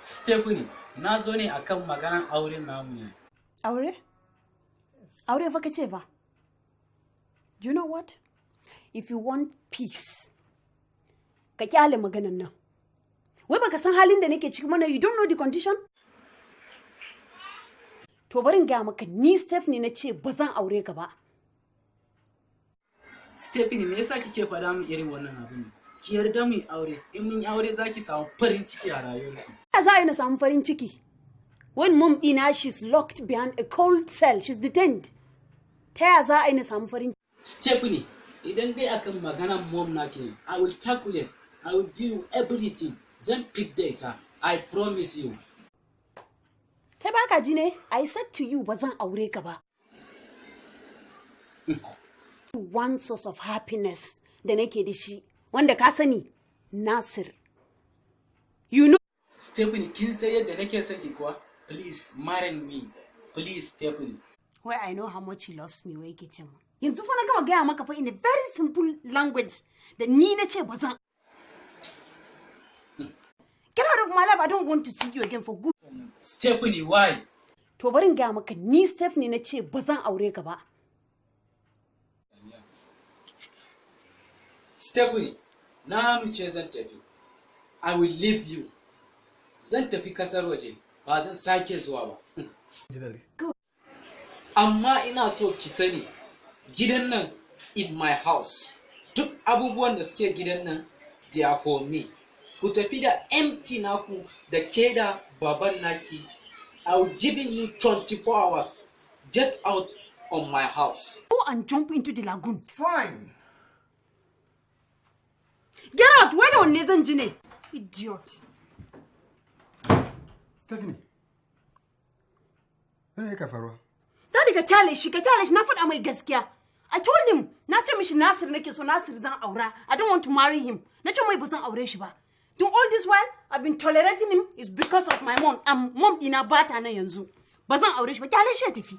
Stephanie, na zo ne akan maganan auren namu ne. Aure? Aure fa kace fa? Do you know what? If you want peace, ka kyale maganan nan. Wai baka san halin da nake ciki mana, you don't know the condition? To, bari in gaya maka, ni Stephanie na ce ba zan aure ka ba. Stephanie, me yasa kike faɗa min irin wannan abin ne? Ki yarda mu yi aure, in mun yi aure za ki samu farin ciki a rayuwarki. Ya za a yi na samu farin ciki? When mom ɗina, she's locked behind a cold cell, she's detained. Ta ya za a yi na samu farin Stephanie, idan dai akan maganan mom naki ne, I will tackle it. I will do everything. Zan fidda ita. I promise you. Kai, baka ji ne? I said to you, ba zan aure ka ba. One source of happiness da nake da shi, wanda ka sani, Nasir. You know Stephanie, kin san yadda nake son ki kuwa? Please, marry me. Please, Stephanie. Wai I know how much he loves me, wai yake ce mu. Yanzu fa na gama gaya maka fa in a very simple language da ni na ce ba zan. Get out of my life. I don't want to see you again for good. Stephanie, why? To, bari in gaya maka, ni Stephanie na ce ba zan aure ka ba. Stephanie, na amince zan tafi. I will leave you. Zan tafi kasar waje, ba zan sake zuwa ba. Ji daɗi. Amma ina so ki sani, gidan nan in my house. Duk abubuwan da suke gidan nan, they are for me. Ku tafi da empty naku da ke da baban naki. I will giving you 24 hours. Get out on my house. Go and jump into the lagoon. Fine. Get out! Wai da wanne zan ji ne? Idiot. Stephanie. Me yake faruwa? Daddy, ka kyale shi, ka kyale shi, na faɗa mai gaskiya. I told him, na ce mishi Nasir nake so, Nasir zan aura. I don't want to marry him. Na ce mai ba zan aure shi ba. Don all this while I've been tolerating him is because of my mom. And mom ɗina ba ta nan yanzu. Ba zan aure shi ba, kyale shi ya tafi.